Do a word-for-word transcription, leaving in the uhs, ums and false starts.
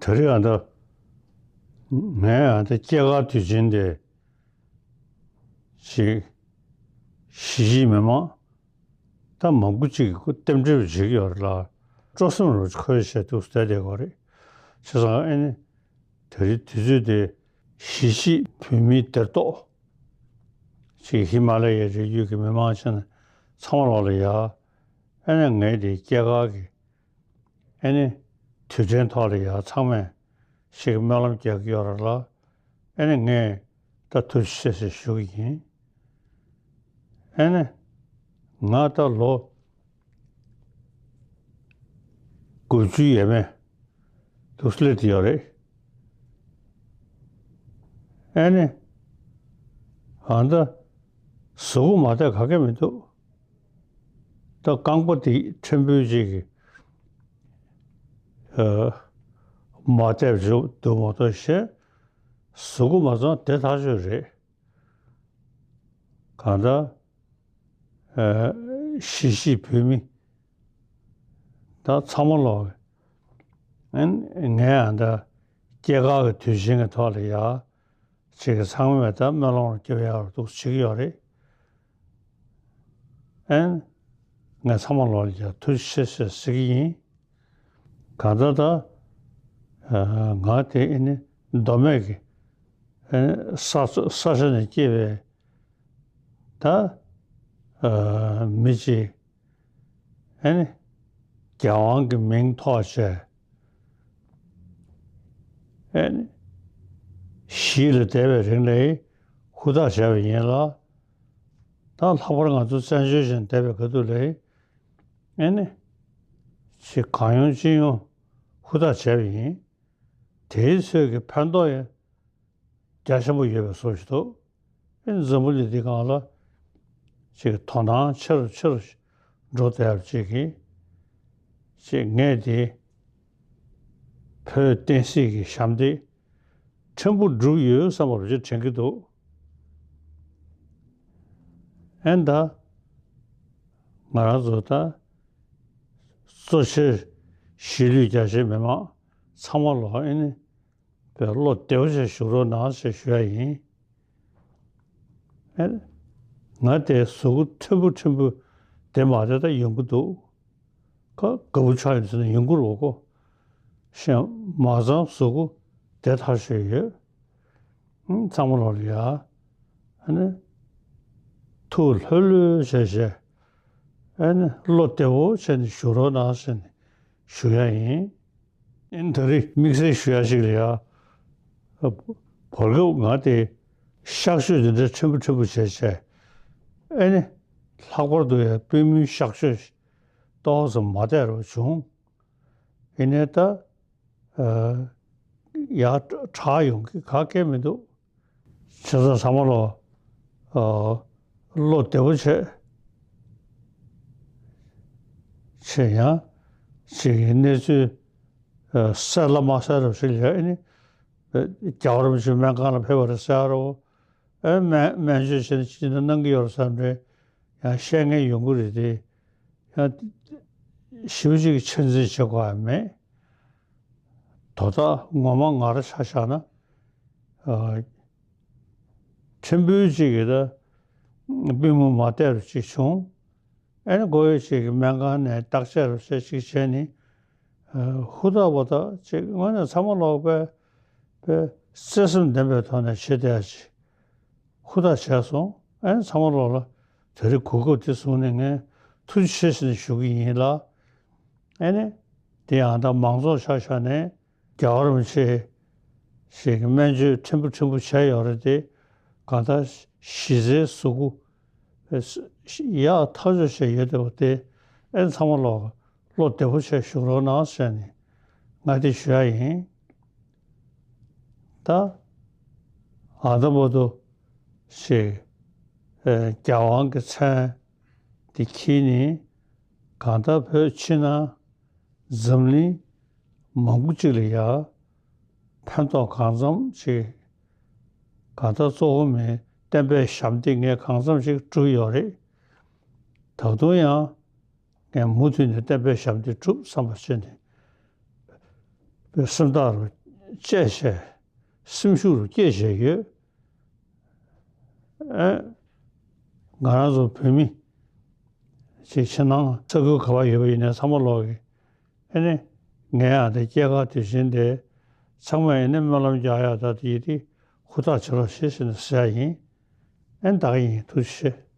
ད་རེས་ཨ་ད་ངས་ཨ་ད་སྐྱེས་སྐར་དུས་ཆེན་དེ་ཅིག་གཞིས་བྱེས་མི་མང་ད་མང་པོ་ཅིག་གིས་རྟེན་འབྲེལ་བྱེད་ཀྱི་ཡོད་རེད་ལ། སྤྲོ་སེམས་རུ་འཁོལ་བྱས་འདུག་བསྡད་བསྡད་ཀྱི་རེད། བྱས་ཙང་ཨ་ནི་ད་རེས་དུས་ཚོད་དེ་གཞིས་བྱེས་བོད་མིའི་སྡེར་གཏོགས་ཅིག་ཧི་མ་ལ་ཡའི་རི་རྒྱུད་ཀྱི་མི་མང་ཆེན་ཚང་མ་ལོག་ལ་ཡ། ཨ་ནི་ངས་དེ་སྐྱེས་སྐར་གྱི་ཨ་ནི་དུས་དྲན་ཐོག་ལ་ཡ་ཚང་མས་ཞིག་སྨོན་ལམ་རྒྱག་གི་ཡོད་རེད་ལ། ཨ་ནི་ངས་ད་ཐུགས་རྗེ་ཆེ་ཞེས་ཞུ་གི་ཡིན། ཨ་ནི་ང་ད་ལོ་དགུ་བཅུ་ཡས་མས་འདུག་སླེབས་ཡོད་རེད། ཨ་ནི་ཨ་ད་གཟུགས་པོ་མ་བདེ་ག་གེ་མི་འདུག་ད་རྐང་པ་དེ་ཕྲན་བུ་ཅིག་གིས་ཨ་མ་བདེ་བ་འདུག་མ་གཏོགས་ཤེས། གཟུགས་པོ་མ་ཚང་བདེ་ཐག་ཆོད་རེད། གང་ལྟར་ཨ་གཞིས་བྱེས་བོད་མི་ད་ཚང་མ་ལོག་ཨ་ངས་ཨ་ད་སྐྱེས་སྐར་གྱི་དུས་ཆེན་གྱི་ཐོག་ལ་ཡ་ཅིག་གི་ཚང་མས་ད་སྨོན་ལམ་རྒྱབ་ཡག་འདུག་བྱེད་ཀྱི་ཡོད་རེད། ཨན། ངས་ཚང་མ་ལོག་ལ་ཡ་ཐུགས་རྗེ་ཆེ་ཞེས་ཟེར་གྱི་ཡིན། གང་ལྟར་ད་ཨ་ང་དེ་ཨ་ནི་མདོ་སྨད་ཀྱི་ཨ་ནི་ས་ས་ཆ་ནས་སྐྱེས་པའི་ད་ཨ་མི་གཅིག་ཨ་ནི་རྒྱལ་དབང་གི་མིང་ཐོགས་བྱས་ཨ་ནི་གཞིས་ལ་བསྡད་པའི་རིང་ལ་ཧུར་ཐག་བྱས་པ་ཡིན་ལ། ད་ལྷག་པར་ང་ཚོ་བཙན་བྱོལ་ཞིག་བསྡད་པའི་སྐབས་དུས་ལ་ཨ་ནི་ཅིག་གང་ཡོང་ཅི་ཡོང་ཧུར་ཐག་བྱས་པ་ཡིན། དེའི་ཚོད་ཀྱི་ཕན་ཐོགས་ཡང་རྒྱ་ཆེན་པོ་ཡོད་པའི་བཟོ་ཞིག་འདུག་ཨེ་འཛམ་བུ་གླིང་འདི་སྒང་ལ་ཅིག་དོ་སྣང་ཆེ་རུ་ཆེ་རུ་འགྲོ་བསྡད་ཡག་ཅིག་གིས་ཅིག་ངས་དེ་བོད་བསྟན་སྲིད་ཀྱི་ཞབས་འདེགས་ཕྲན་བུ་བསྒྲུབས་ཡོད་བསམ་པ་རུ་ཅིག་དྲན་གྱི་འདུག་ཨེ་ད་ང་རང་ཚོ་ད་གཙོ་ཆེར་གཞིས་ལུས་རྒྱ་ཆེའི་མི་མང་ཚང་མ་ལོག་ཨེ་ནི་བློ་བདེ་བོ་བྱས་བཞུགས་རོགས་གནང་ཞེས་ཞུ་ཡ་ཡིན། ཨེ། ང་དེ་གཟུགས་པོ་ཕྲན་བུ་ཕྲན་བུ་དེ་མ་རེད་ད་ཡོང་གི་འདུག་ཁ་དགའ་པོ་ཆགས་ཡོང་ཟེར་ན་ཡོང་གི་རེད་གོ། ཤེས་མ་ཚང་གཟུགས་པོ་བདེ་ཐག་ཆོད་ཡོད། ཨང་། ཚང་མ་ལོག་ལ་ཡ། ཨ་ནི། ཐུགས་ལྷོད་ལྷོད་བྱས་བྱས། ཨ་ནི་བློ་བདེ་བོ་བྱས་ནས་བཞུགས་རོགས་གནང་ཟེར་ནས་ཞུ་ཡ་ཡིན། ཨིན། ད་རེས་དམིགས་བསལ་ཞུ་ཡ་ཞིག་ལ་ཡ། བར་སྐབས་ང་དེ་གཤག་བཅོས་འདི་འདྲ་ཕྲན་བུ་ཕྲན་བུ་བྱས་བྱས། ཨེ་ནི། ལྷག་པར་དུ་ཡ་པུས་མོའི་གཤག་བཅོས་ཏོག་ཙམ་མ་བདེ་རུ་བྱུང་། ཡིན་ནའི་ད། ཨ། ཡ་དྲག་ཡོང་གི་ག་གེ་མི་འདུག་བྱས་ཙང་ཚང་མ་ལོག་ཨ། བློ་བདེ་པོ་བྱས། བྱས་ཡང་ཅིག་གི་གནས་ཚུལ་ཨ། གསལ་ལ་མ་གསལ་རབས་ཤིག་ལ་ཨ་ནི། རྒྱལ་བ་རིན་པོ་ཆེ་སྨན་ཁང་ལ་ཕེབས་པ་རེད་ཟེར་རོ། ཨ། སྨན་སྨན་བཅོས་བྱས་ནས་ཅི་འདྲ་གནང་གི་ཡོད་རེད་བསམ་འདྲ་ཡང་བཤད་མཁན་ཡོང་གི་རེད་དེ། ཡང་ཞེ་པོ་ཅིག་གི་ཆ་འཛིན་བྱེད་དགོས་ཡ་མེད། དོ་བདག་ངོ་མ་ང་རང་ཆ་བཞག་ན། ཨ། ཕྲན་བུ་ཅིག་གིས་ད་པུས་མོ་མ་བདེ་རུ་ཅིག་བྱུང་། ཨ་ནི་མགོ་ཡོད་ཅིག་གིས་སྨན་ཁང་ནས་བརྟག་དཔྱད་རུ་བྱས་ཅིག་བྱས་ནས། ཨ། ཧུར་ཐག་པ་ཐག་ཅིག་དངོས་གནས་ཚང་མ་ལོག་པའི་པའི་བརྩེ་སེམས་ལྡན་པའི་ཐོག་ནས་བྱེད་བསྡད་ཡ་ཅིག་ཧུར་ཐག་བྱས་སོང་། ཨ་ནི་ཚང་མ་ལོག་ལ་དེ་རིང་གོ་སྐབས་དེ་བཟུང་ནས་ངས་ཐུགས་རྗེ་ཆེ་ཟེར་ནས་ཞུ་གི་ཡིན་ལ། ཨ་ནི། དེ་ཡང་ད་མང་ཚོགས་ཆ་བཞག་ནས་རྒྱལ་བ་རིན་པོ་ཆེ་ཞིག་གི་སྨན་བཅོས་ཕྲན་བུ་ཕྲན་བུ་བྱས་ཡོད་རེད་དེ། གང་ལྟར་གཞི་རྩའི་གཟུགས་པོ་ཡག་ཐག་ཆོད་བྱས་ཡོད་བསྡད་པ་དེ་ཨ་ནི་ཚང་མ་ལོག་བློ་བདེ་པོ་བྱས་བཞུགས་རོགས་གནང་ཟེར་ནས་ང་དེ་ཞུ་ཡ་ཡིན། ད་ཨ་ད་བར་དུ་ཞིག་ཨ། རྒྱལ་དབང་གི་མཚན་དེ་འཁྱེར་ནས་གང་ལྟར་བོད་ཕྱི་ནང་འཛམ་གླིང་མང་པོ་ཅིག་ལ་ཡ་ཕན་ཐོགས་གང་འཚམ་ཅིག་གང་ལྟར་གཙོ་བོ་མིའི་བསྟན་པའི་ཞབས་འདེགས་ངས་གང་འཚམ་ཅིག་བསྒྲུབས་ཡོད་རེད། ད་དུང་ཡང་ངས་མུ་མཐུད་ནས་བསྟན་པའི་ཞབས་འདེགས་བསྒྲུབ་བསམ་པ་བྱས་ནས། པའི་སེམས་ཐག་རུ་བཅད་བྱས། སེམས་ཤུགས་རུ་བསྐྱེད་བྱས་ཡོད། ཨེ། ང་རང་ཚོ་བོད་མི་ཅིག་ཕྱི་ནང་ས་ཁུལ་ག་པར་ཡོད་པ་ཡིན་ནའི་ཚང་མ་ལོག་གི། ཨེ་ནི། ངས་ཡང་དེ་སྐྱེས་སྐར་དུས་ཆེན་དེ་ཚང་མས་ཨེ་ནི་སྨོན་ལམ་རྒྱག་ཡག་ད་དེ་ཡིན་དེ་ཧུར་ཐག་བྱེད་རོགས་ཞེས་ཟེར་ནས་ཟེར་ཡ་ཡིན། ཨེ་ནི་ད་ག་ཡིན། ཐུགས་རྗེ་ཆེ།